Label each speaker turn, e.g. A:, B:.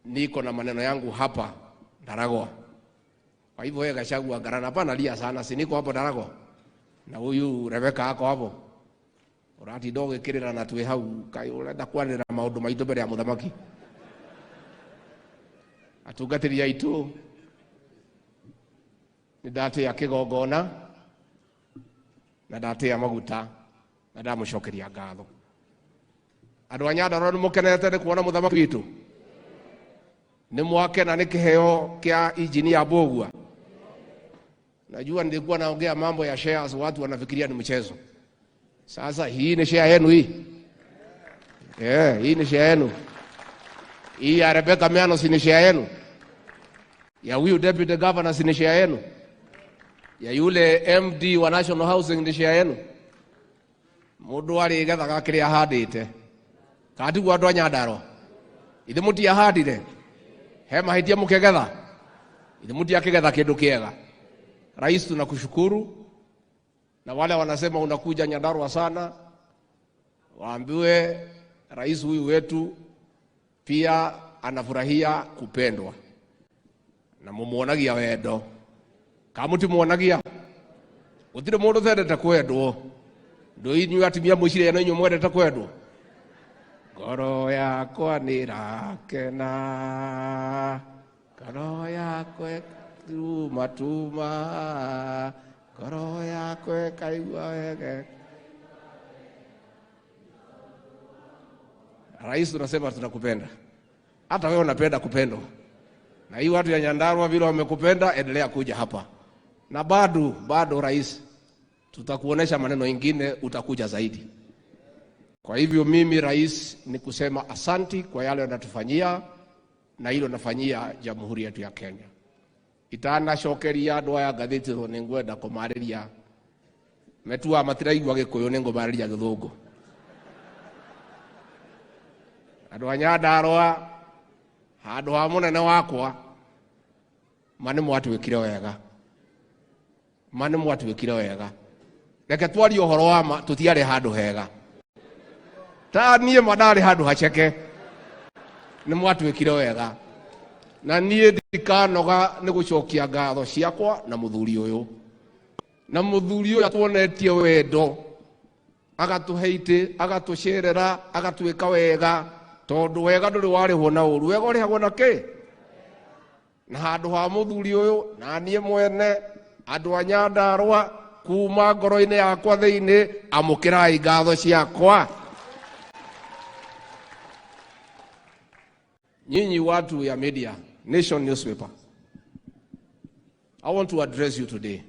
A: Niko na maneno yangu hapa Ndaragwa. Kwa hivyo wewe Gachagua garana hapana lia sana, si niko hapo Ndaragwa. Na huyu Rebeka ako hapo. Ũratinda ũgĩkĩrĩra na twĩ hau kaĩ ũrenda kwanĩrĩra maũndũ maitũ mbere ya mũthamaki. Atungatĩri aitũ nĩ ndatĩa kĩgongona na ndatĩa maguta na ndamũcokeria ngatho. Andũ a Nyandarua nĩ mũkenete nĩ kuona mũthamaki witũ? Nĩ mwakena nĩ kĩheo kĩa Engineer Mbugua? Najua nilikuwa naongea mambo ya shares, watu wanafikiria ni mchezo. Sasa hii ni share yenu hii. Hii ni share yenu. Hii ya Rebecca Miano si ni share yenu? Ya huyu deputy governor si ni share yenu? Ya yule MD wa National Housing ni share yenu? Mundu arĩgethaga kĩrĩa ahandĩte. Kana tiguo andũ a Nyandarua? Ithe mũtiahandire? He mahĩtia mũkĩgetha? Ithe mũtiakĩgetha kĩndũ kĩega? Rais, tunakushukuru. Na wale wanasema unakuja Nyandarua sana, waambiwe rais huyu wetu pia anafurahia kupendwa na mumuonagia wendo. Kana mutimuonagia? Gutire mundu utendete kwendwo. Ndu inyuĩ atumia mwĩciria no inyuĩ mwendete kwendwo? Ngoro yakwa nĩrakena, ngoro yakwa tuma tuma, ngoro yakwa ĩkaigua wega. Rais, tunasema tunakupenda. Hata wewe unapenda kupendwa. Na hii watu ya Nyandarua vile wamekupenda, endelea kuja hapa. Na bado rais, tutakuonesha maneno ingine, utakuja zaidi. Kwa hivyo mimi rais ni kusema asanti kwa yale unatufanyia na hilo nafanyia jamhuri yetu ya Kenya. Itanacokeria andũ aya ngathĩti tondũ nĩngwenda kũmarĩria. Metua matiraigua Gĩkũyũ nĩngũmarĩria Gĩthũngũ. Andũ a Nyandarua handũ ha mũnene wakwa, ma nĩ mwatwĩkire wega. Ma nĩ mwatwĩkire wega. Reke twarie ũhoro wa ma, tũtiarĩ handũ hega. Ta niĩ ma ndarĩ handũ haceke. Nĩ mwatwĩkire wega. Na niĩ ndikanoga nĩ gũcokia ngatho ciakwa na mũthuri ũyũ. Na mũthuri ũyũ atuonetie wendo, agatũhe itĩ, agatũcerera, agatwĩka wega, tondũ wega ndũrĩ warĩhwo na ũru. Wega ũrĩhagwo na kĩ? Na handũ ha mũthuri ũyũ, na niĩ mwene, andũ a Nyandarua, kuma ngoro-inĩ yakwa thĩinĩ, amũkĩrai ngatho ciakwa. Nyinyi watu ya media, Nation newspaper, I want to address you today.